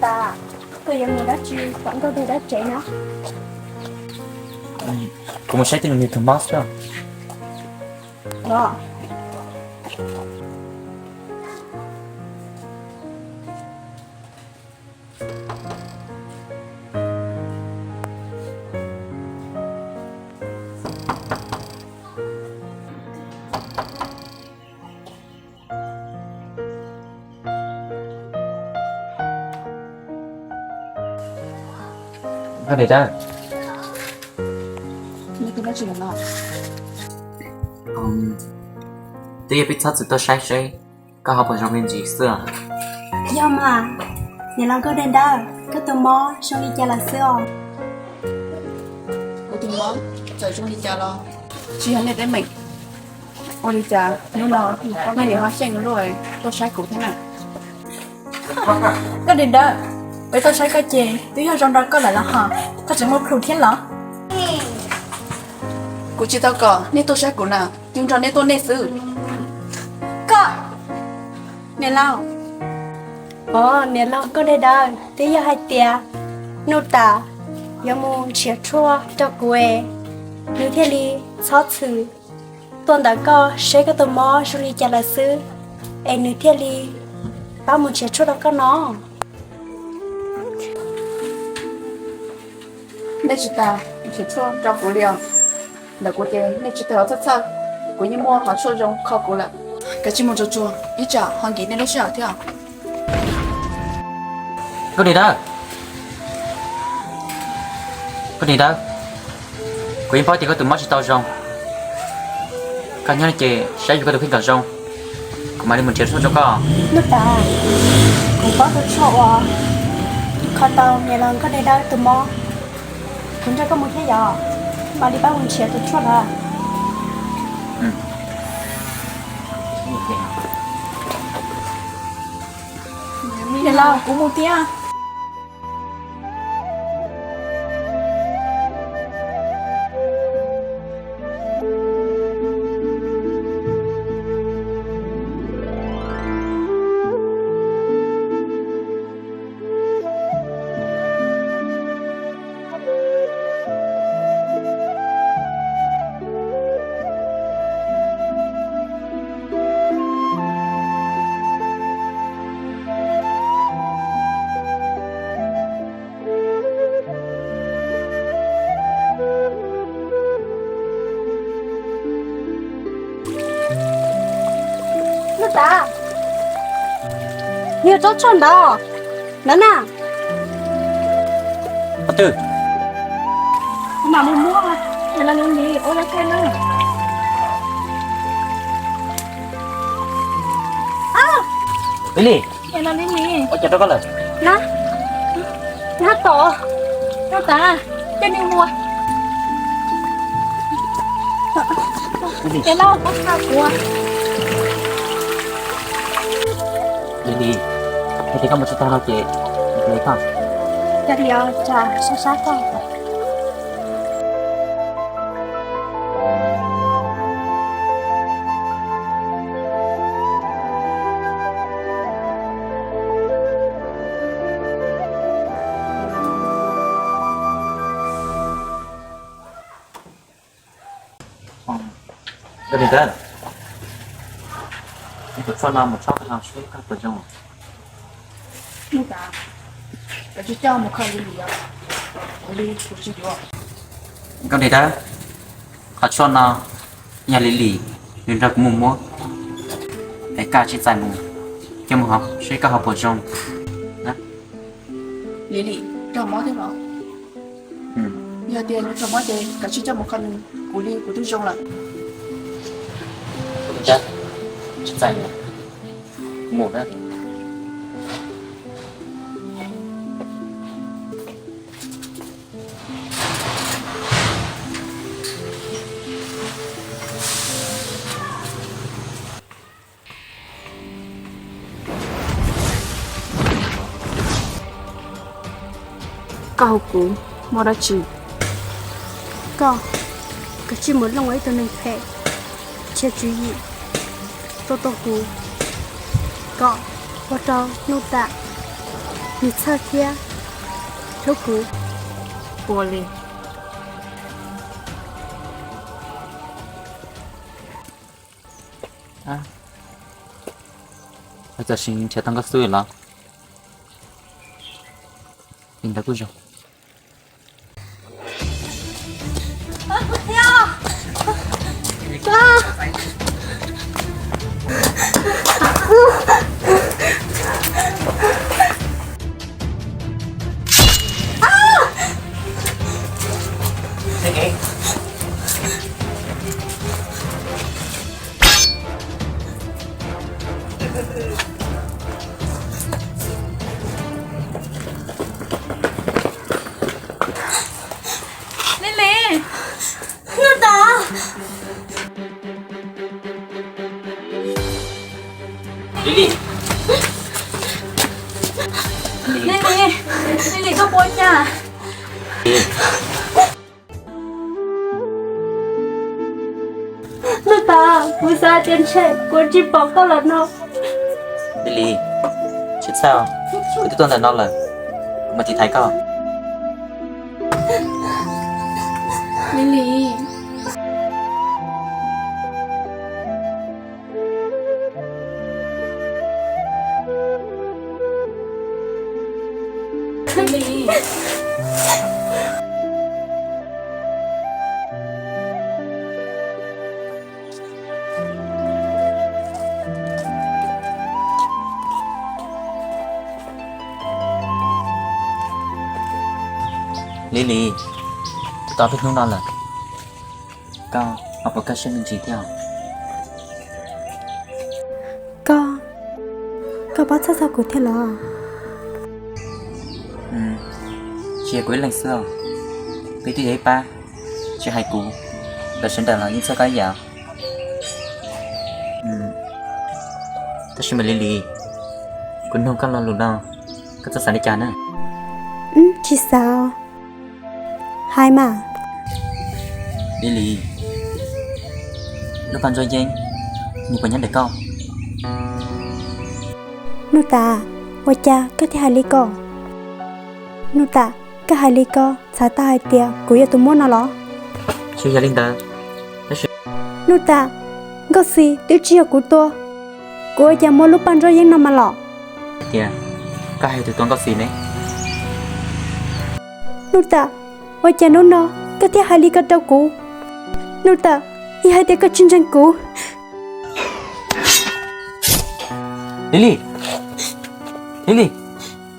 Tas, koj yuav mus dab tsi tom Nkauj Dej Dawb tsev no? Kuv mus saib tej nws tus mob xwb. Nkauj Dej Dawb, twb yog peb txhob txwm tuaj saib seb koj ho puas zoo me ntsis xwb. Yog mas, niam laus Nkauj Dej Dawb, koj tus mob zoo li cas lawm xwb os? Kuv tus mob txawm zoo li cas los tsis yog nej teeb meem. Ua li cas hnub no nej ho xyeej luaj tuaj saib kuv thiab na? Nkauj Dej Dawb, peb tuaj saib koj ces twb yog zoo nrog koj lawm los ho, koj tseem muaj plhus thiab los? Kuv tsis tau kom nej tuaj saib kuv na, twb nrog nej tuaj nej xwb. Koj, niam laus. Os, niam laus Nkauj Dej Dawb, twb yog hais tias Nuj Tas yuav mus nrhiav tshuaj rau kuv es nws thiaj li txhob txwm tuaj ntawm koj seb koj tus mob zoo li cas lawm xwb, es nws thiaj li pab mus nrhiav tshuaj rau koj no. Nej tsis tas nrhiav tshuaj rau kuv li os. Ntawm kuv ces nej tsis tas los txhawj txhawj, kuv yeej muaj qhov tshuaj zoo kho kuv lawm. Kav tsij mus tsuag tsuag, ib tsam ho nkim nej lub sij hawm thiab. Nkauj Dej Dawb, Nkauj Dej Dawb, kuv yeej paub tias koj tus mob tsis tau zoo. Koj nyob ces saib yug koj tus kheej kom zoo, kuv mam li mus nrhiav tshuaj rau koj. Nuj Tas, kuv paub tus tshuaj uas kho tau niam laus Nkauj Dej Dawb tus mob. Kuv nrog koj mus thiab yom, mam li pab mus nrhiav tus tshuaj lawm. Niam laus, kuv mus thiab. Nuj Tas, yog tsob tshuaj ntawd, ntawd na. Qhov twg? Kuv mam mus muab, es los li ua zaj kawg na. Ib Lis, es los li ua cas rau koj lawm? Na, na tom, rau tas, coj nej mus. Ces lauj, koj tha kuv. Ib Lis, yog tias koj mus tsis tag no ces kuv hle koj. Cas li os, tsam sab sab koj. Nkauj Dej Dawb, tus tshuaj no mus txhob koj ho seb koj puas zoo. Nuj Tas, koj tsis coj mus kho Lis Lis os, kuv li kuv tsis yuav. Nkauj Dej Dawb, qhov tshuaj no yog Lis Lis nws nrog kuv mus muab, es koj tsis txais mus, coj mus ho seb koj ho puas zoo. Lis Lis raug mob thiab los? Yog tias nws raug mob ces kav tsij coj mus kho nws, kuv li kuv twb zoo lawm. Tsis txais, mus na. Koj hu kuv muaj dab tsi? Koj kav tsij mus looj ua ib tug neeg phem, tshiab tswv yim, tuaj tuaj hu kom ua rau Nuj Tas Nws txhawj thiab hlub kuv. Ua li. Tam sim nrhiav tau Nkauj Xwb los? Li ntawd kuj zoo. Lili. Lili. Lili. Lili, koj puas cas? Nuj Tas, kuv xav tias ntshe kuv tsis pom koj lawm no. Lili, tsis txhawj, kuv twb tuaj ntawm no lawm, kuv mam tiv thaiv koj. Lili. Lili, twb tau peb hnub no lawm, koj ho puas kaj siab me ntsis thiab? Koj, koj paub txhawj txog kuv thiab los? Tsis yog kuv ib leeg xwb os, peb twb yog ib pab, tsis hais kuv, lawv sawv daws los yeej txhawj koj ib yam. Tab sis mas Lili, kuv nug koj lo lus no, koj txhob xav li cas na. Tsis xav. Hais mas. Lili, lub paj ntsoj yeeb, nws puas nyob ntawm koj? Nuj Tas, ua cas koj thiaj hais li ko? Nuj Tas, koj hais li ko txhais tau hais tias kuv yog tus muab no los? Tsis yog li ntawd, tab sis. Nuj Tas, Nkauj Xis twb tsis yog kuv tua, kuv ua cas muaj lub paj ntsoj yeeb no mas los? Tias koj hais tus tua Nkauj Xis ne? Nuj Tas, ua cas hnub no koj thiaj hais li ko rau kuv? Nuj Tas, yog hais tias koj tsis ntseeg kuv. Lili, Lili,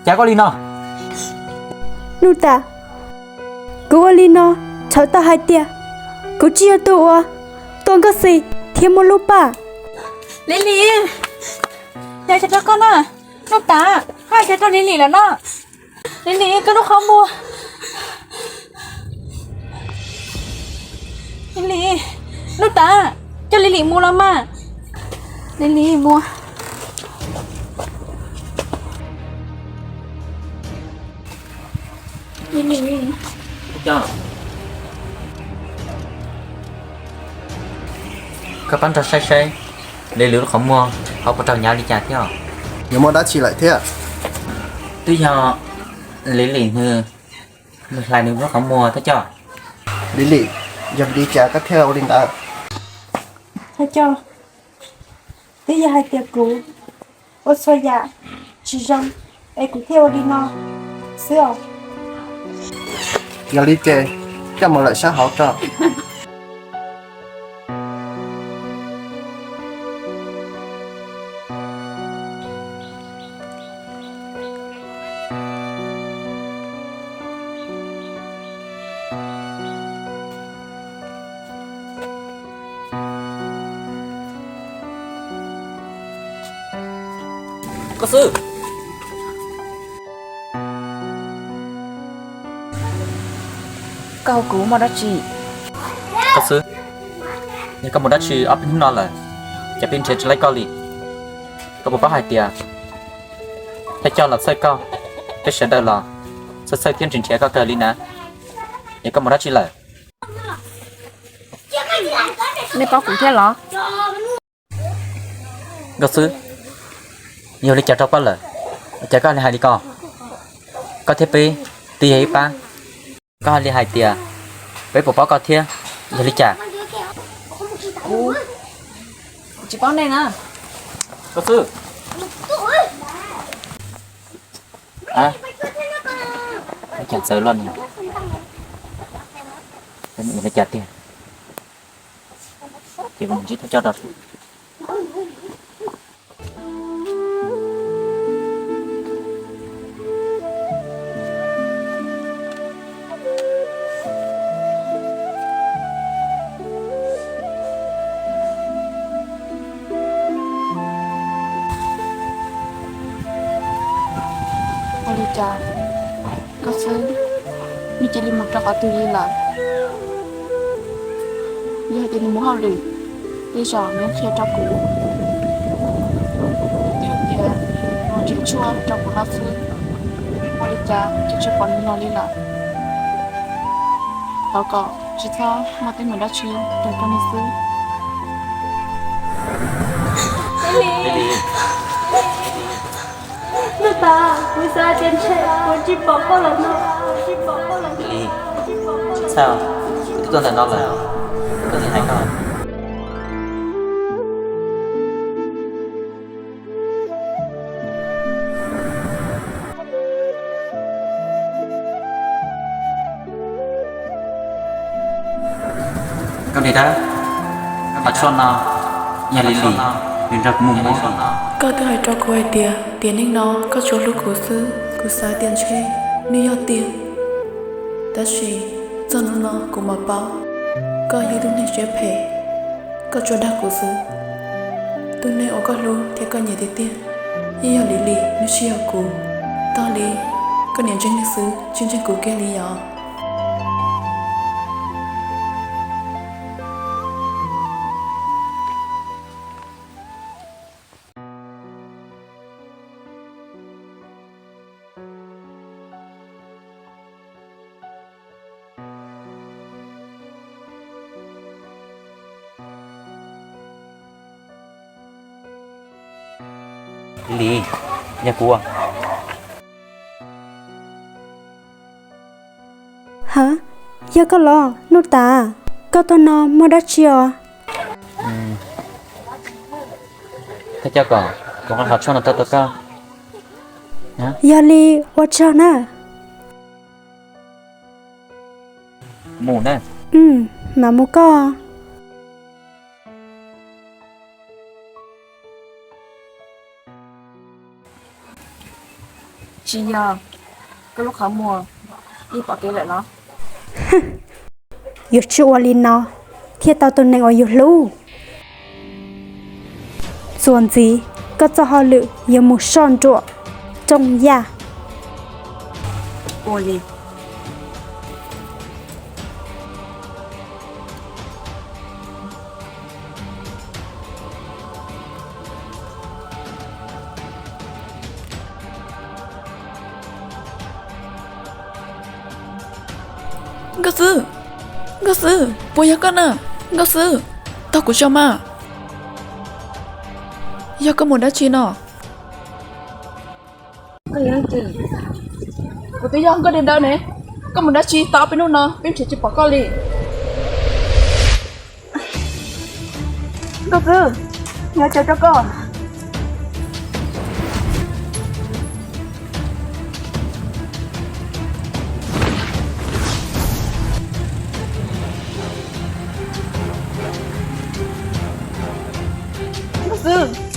cas koj li no? Nuj Tas, kuv ua li no txhais tau hais tias kuv tsis yog tus uas tua Nkauj Xis thiab muab lub paj. Lili, yog cas rau koj na? Nuj Tas, koj hais cas rau Lili lawm no? Lili, koj lub qhov muag. Lili, Nuj Tas, coj Lili mus los mas. Lili mus. Koj pab nrog saib saib, Lili lub qhov muag ho puas raug hnyav li cas thiab? Yuav muaj dab tsi lawm thiab? Twb yog Lili nws, nws hlais nws lub qhov muag thiab coj. Lili, yog li cas koj thiaj ua li ntawd? Thov coj, twb yog hais tias kuv ua txhua yam tsis zoo es kuv thiaj ua li no xwb os. Yog li ces coj mus lawm sab hauv tso. Koj xwb. Koj hu kuv muaj dab tsi? Koj xwb, yog koj mus dab tsi ob peb hnub no lawm, ces peb nrhiav tsis laib koj li. Koj puas paub hais tias thaj chaw los txhawj koj, peb sawv daws los txhawj txhawj thiab nrhiav nrhiav koj kawg li na. Yog koj mus dab tsi lawm? Nej paub kuv thiab los? Nkauj Xwb, yog li cas rau koj lawm, ua cas koj li hais li ko? Koj thiab peb twb yog ib pab, koj hais li hais tias peb puas paub koj thiab? Yog li cas? Kuv tsis paub nej na. Koj xwb. Ua cas txawv luaj li? Ua li cas tiag? Ces kuv ntsib thawj coj rau. Ua li cas koj xwb, nej cia li mus rau qhov twg li lawm? Yog hais tias nws mus hauj lwm, tej zaum nws qhia rau kuv. Twb tias nws tsis tshua rau kuv no xwb, ua li cas kuv tsis pom nws los li lawm. Thov kom tsis txhob muaj teeb meem dab tsi rau koj li xwb. Nuj Tas, kuv xav tias ntshe kuv tsis pom koj lawm no. Lis, tsis txhawj, kuv twb tuaj ntawm no lawm, kuv tuaj ntawm hais koj. Koj Lis Dawb, qhov tshuaj no yog Lis Lis nws nrog kuv mus muab. Koj twb hais rau kuv hais tias tiam neej no koj tsuas hlub kuv xwb, kuv xav tias ntshe nws yog tiag. Tab sis txog hnub no kuv mam paub, koj yog ib tug neeg siab phem, koj tsuas dag kuv xwb. Tus neeg uas koj hlub thiab koj nyiam tiag tiag, yeej yog Lis Lis, nws tsis yog kuv. Tag li, koj niam ntseeg nws xwb, tsis ntseeg kuv kiag li os. Lis, yog kuv. Ha, yog koj los Nuj Tas, koj tuaj no muaj dab tsi os? Thawj coj Kom, kuv nqa qhov tshuaj no tuaj rau koj. Yog li ua tsaug na. Mam mus koj. Tsis yog, koj lub qhov muag yeej pom kev lawm los? Yuav tsum ua li no thiaj tau tus neeg uas yus hlub. Txuas ntxiv, koj txoj hauj lwm yuav mus soj nruam rooj yaj. Ua li. Nkauj Xwb, Nkauj Xwb, puas yog koj na? Nkauj Xwb, tos kuv tso mas. Yog koj mus dab tsi no? Kuv twb yog Nkauj Lis Dawb ne, koj mus dab tsi tau ob peb hnub no peb nrhiav tsis pom koj li. Nkauj Xwb, nyob tsev rau koj. Nkauj Xwb.